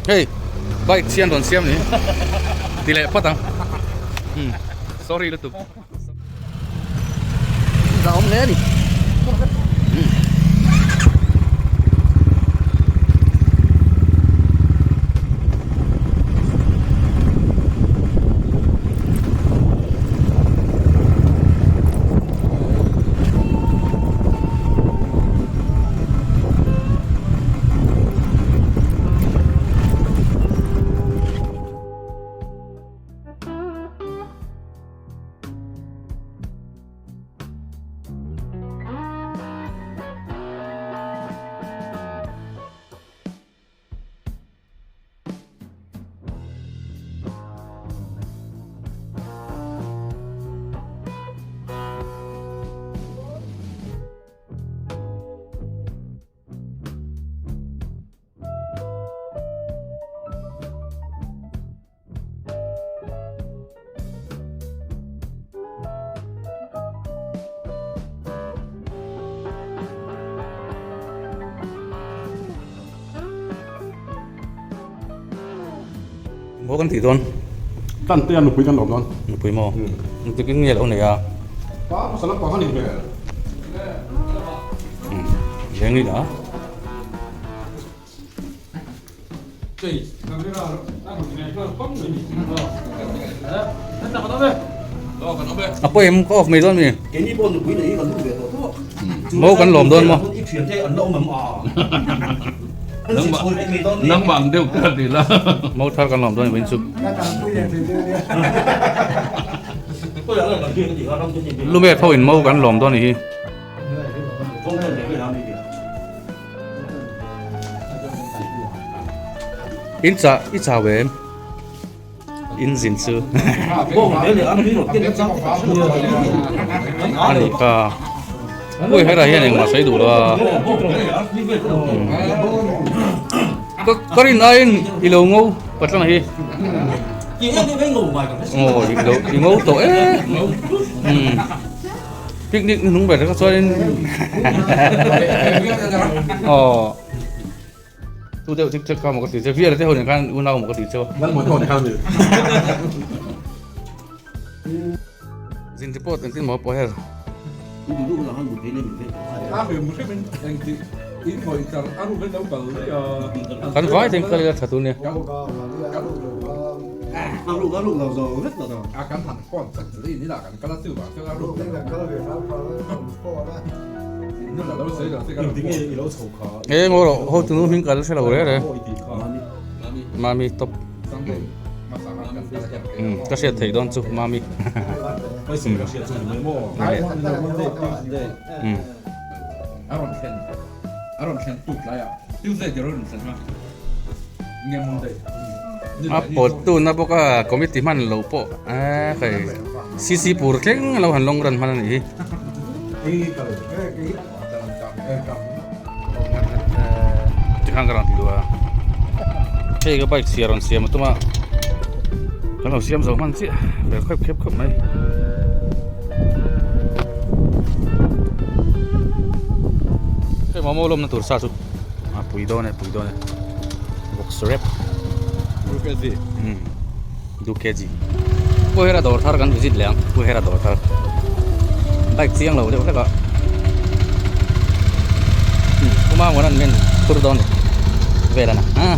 Hei bike chhian rawn siam ni ti leh phawt ang sorry lutuk. Za awm hle a ni. Maw kan tih dawn? Tan te a nupui kan lawm dawn. Nupui maw? Engtik in nge lo nei a? Pa hmasa lampang a nih hmel. Leng ni la. A pawi em ka off mai dawn mi? Mo kan lawm dawn maw? Nangmah ang deuh ka ti la. Mo thar kan lawm dawn ni chu. Lume tho in mo kan lawm dawn ni hi. In chah i chau em? In zin chu. A nih kha. Ui herah hian engmah sawi duh lo a. Ka ka rin aiin i lo ngo patlanga hi. Aw i lo i ngo tawh e. Picnic ni hnung ber kha chuanin aw tu deuh chik chek kha maw ka ti che vial te ho nen khan unau maw ka ti che zin report engtin maw pawh her kan vai ten kal ila tha tur nia E ngaw rawh ho tunu hming kal hre lo reh reh mami top ka hriat theih dawn chu mami A pawt tuna bawk a committee hman loh pawh eee hei cc pur thleng a lo han lawng ran hman a nih hi. Tikhan ka rawn ti duh a hei ka bike chhia rawn siam a tum a kan lo siam zo hman chiah fel khep khep khawp mai. Hei momo lawmna tur sa chu a pui dawn e pui dawn e box rep du kg pu hera dawr thar kan visit leh ang pu hera dawr thar bike chiang lo deuh hlek a kuma ngun an men tur dawn vel ana a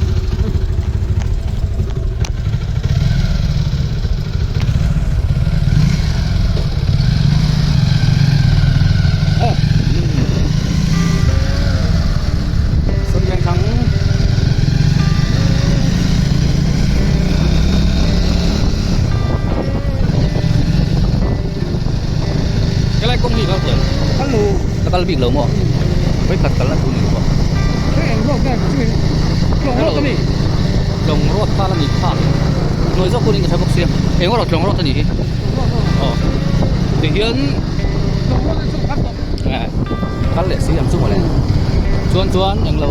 Cái này công gì đâu rồi? Nó kal bik lo maw? Vawikhat kalna tur ni lo a. Tlawng rawt tal a ni kha. Hnuai zawk hunin ka hre bawk sia. Eng erawh tlawng rawt a nih hi. Aw. Tihian kal leh si ang chu mawle. Chuan chuan englo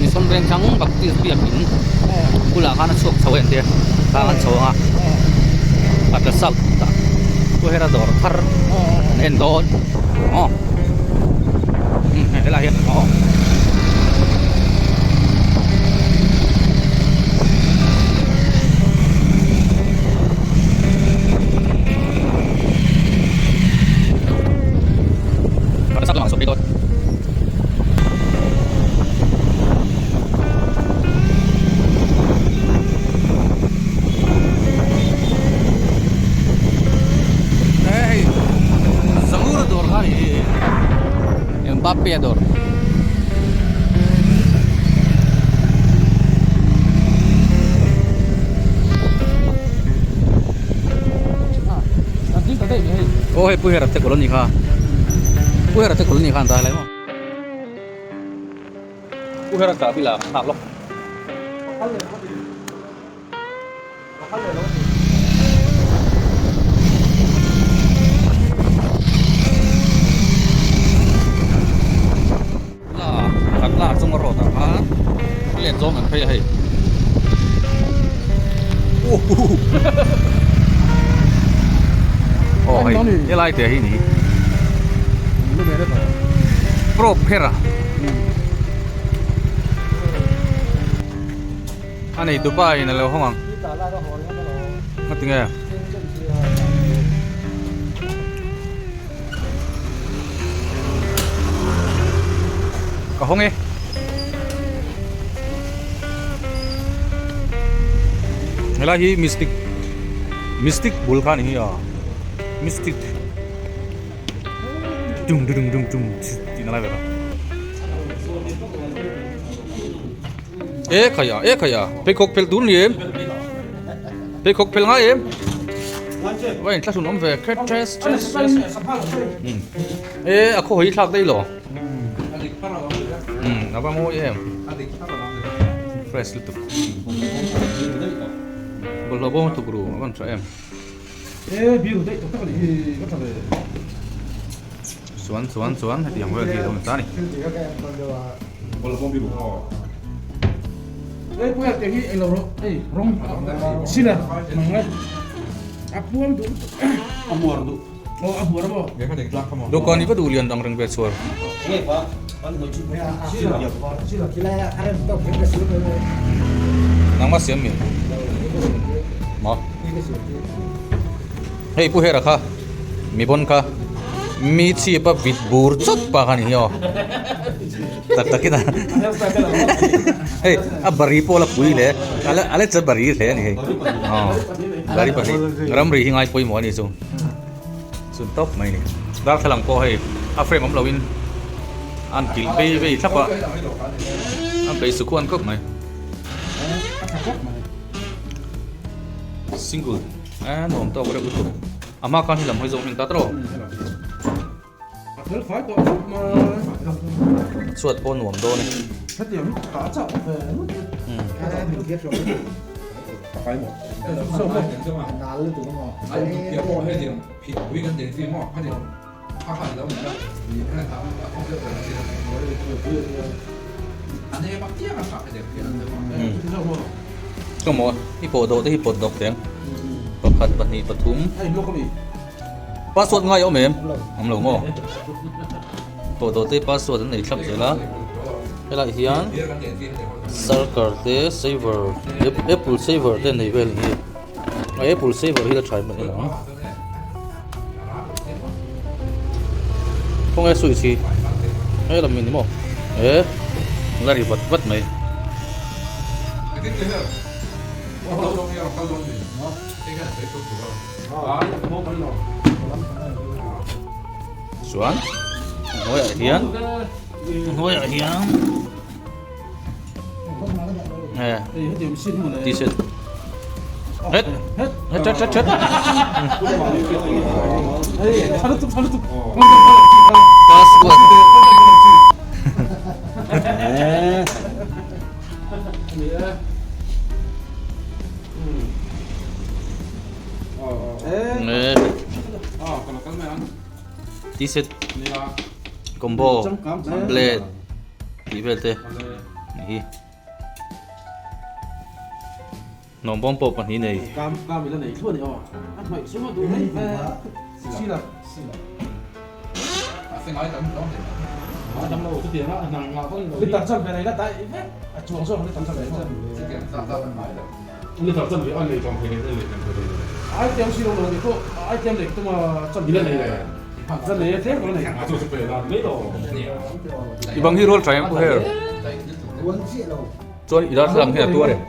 Mission Vengthlang Baptist biakin bulah khan a chhuak chho a entir khang an chho ang a. Patla South tah Pu Hera dawr thar an en dawn aw umm helai hian aw. Pea dawr. Aw hei Pu Hera te colony kha Pu Hera te colony kha an dah lai maw. Pu Hera chahbi la nghak lawk. La kan la chunga road ah khan let zawng an phei a hei aw hei helai te hi ni probe kher a A nei tupa in a lo hawng ang. Nga tinge? Ka hawng e. Helai hi mystic mystic bul kha ni hi a mystic dung dung dung dung tih na lai vel a. E khaia e khaia pheikhawk phelh tur ni em pheikhawk phelh ngai em va in thlahrun awm ve khet tres tres tres e a khaw hawi thlak daih lo um a va mawi em fresh lutuk bawlhhlawh bawm a tuk ru a van tha em chuan chuan chuan hetiang vel hi a lo ni ta a ni. Dawhkan hi va duh lian ang reng ve chhuar. Nangmah siam mi maw hei pu hera kha mi bon kha mi chhip a vit bur chawt pa kha ni hi aw tak takin a hei a bari pawh la pui hle a la che bari hle a ni hei aw bari pahnih ramri hi ngai pawimawh a ni chu. Chun tawp mai ni. Darthlalang pawh hei a frame awm loin an kilh vei vei thlap a, an bei su khuan khawp mai. Single a nuam tawk reuh lutuk. A hma khan hi lam hawi zawng hming ta tawh. Chhuat pawh nuam dawn e. Ka maw i pawh dawh te hi pawt dawk teng pakhat pahnih pathum password ngai awm em awm lo maw pawh dawh te password an nei thlap zel a helai hian sarkar te saver apple saver te nei vel hi a apple saver hi la tha em ang khawnge switch hi hei lam in ni maw e la ri vat vat mai. Chuan hnuaiah hian hnuaiah hian t-shirt het het het het het password T-shirt combo blade tih vel te ni hi hnawm bawm pawh pahnih nei I bang hi rual tha em pu her chuan i darthlalang hian a tuar em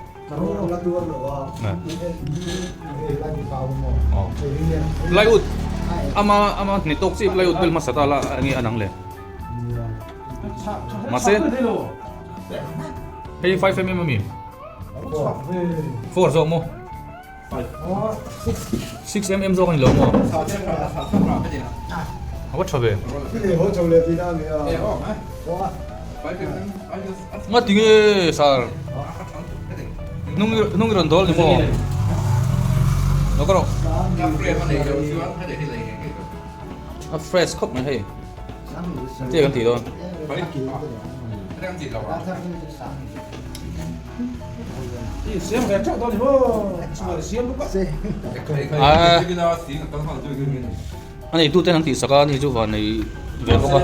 plywood ama ama ni tawk chi plywood bel hmasa ta la enge a nang le. Mahse hei 5 mm ami 4 zawk maw 6 mm zawk ani lo maw a va tha ve nga tinge sir hnung hnung i rawn dawl ni maw lo ka rawh a fresh khawp mai hei Tia kan tih dawn. A nei tute an tih sak a ni chu van nei ve bawk a.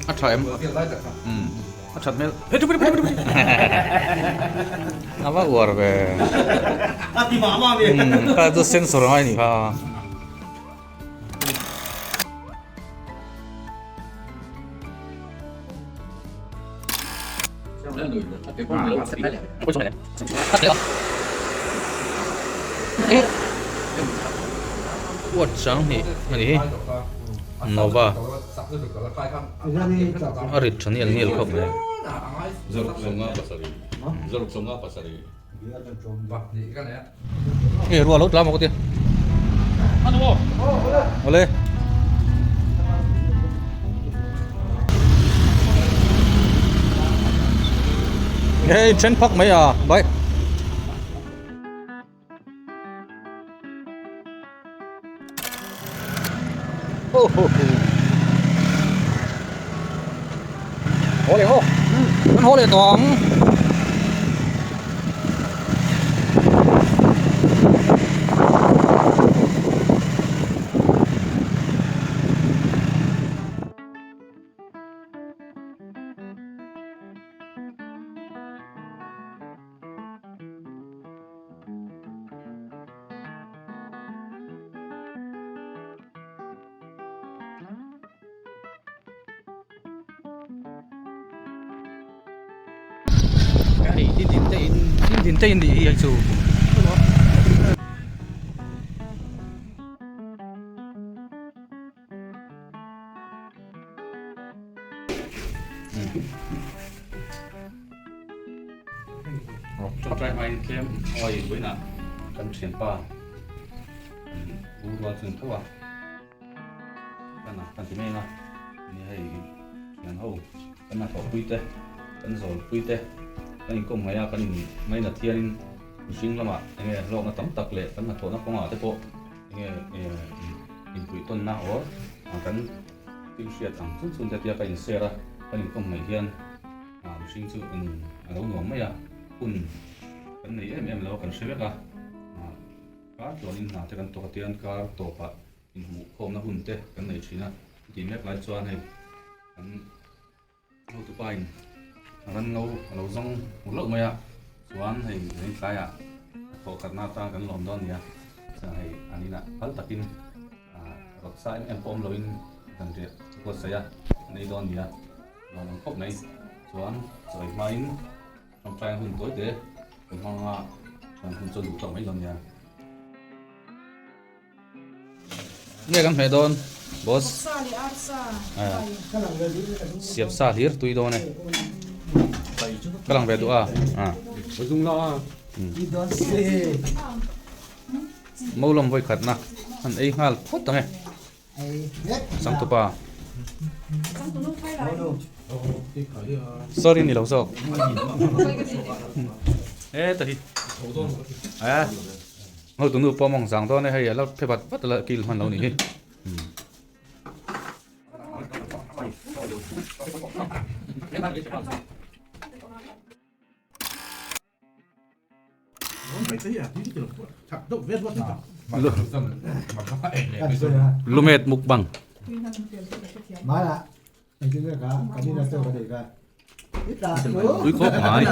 A tha em? A that hmel. He thu pui pui pui. A va uar ve. A ti mah mah ve. Kha chu sensor ngai ni kha. Uat chang hnih a ni hi. Nova. A rit tha nial nial khawp mai. Hei ruah lo tla maw ka ti. Awle. Hei then phak mai a bye. Haw leh haw kan haw leh tawh ang. Hei din din te in din din te in nih hi hei chu. Tawngtai hmain tlem awi vawiinah kan thianpa u rual chu an tho a kan kan ti mai ang a ni hei thian ho kan hnathawh pui te kan zawl pui te kan inkawm ngaih a kan in ngainat hianin mihring lamah enge hlawkna tam tak leh kan hnathawhna kawngah te pawh enge inpuih tawnna or kan thil hriat ang chun chun te tia ka in share a kan inkawm ngaih hian mihring chu nun a lo nuam mai a hun kan nei em em lo a kan hre vek a kar tluanin hna te kan tawk a tian kar tawpah inhmuh khawmna hun te kan nei thin a chutih mek lai chuan hei kan Hotupa in ran ngo a lo zawng hmu hlauh mai a, chuan hei lei tlaiah a thawh khatna atan kan lawm dawn a ni a, chuan hei an inah phal takin rawt sa em em pawh awm loin dan riah buatsaih a nei dawn a ni a, lawm ang khawp mai. Chuan chawi hmain tawngtai hun tawi te kan hmang a, chuan hun chu a duh tawk mai dawn a nia. Nge kan hmeh dawn boss siam sa hlir tui dawn e ka lang ve duh a mo lam vawi khat na han ei nghal phawt ang e changtupa sorry ni lo zawk e ta hi a Ho tunu pawh mawng zang dawn e hei a la phe vat vat a la kil hman lo nih hi. Lumet mukbang. Tui khawp mai.